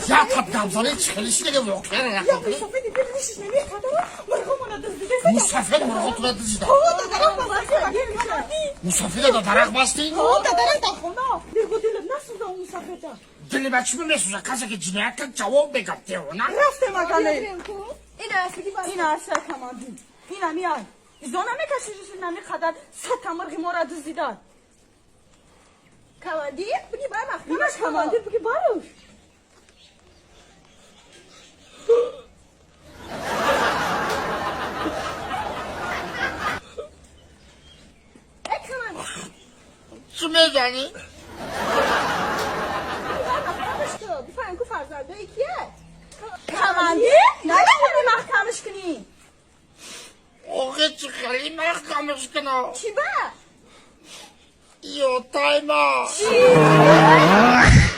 Я тап гапзанӣ чӣ хеле шидаги воқеа Я мусафеди дил нишиш намекадара, мурғомона дуздида. Мусафед мурғотура дузида? Ҳо, да дарахт баста. Мусафеда да дарахт бастӣ? Ҳо, да дарахт, дар хона. Дигу дилат насӯза он мусафеда. Дили ба чӣ месӯза? Касе ки ҷиноят кард, ҷавоб мегап, девона. Рафтем, агале. Ина аша командир. Ина миай. Изо намекаши, нами қадар сата мурғи мора дуздида. Командир, буги бар. Ина командир, буги баруш. Эй, командир. Чӣ мезанӣ? Бифаҳм ку фарзандои кие. Командир, наметавонӣ маҳкамаш кунӣ? Охе, чӣ хеле маҳкамаш кунам? Чӣ ба? Ё тайма. Чӣ?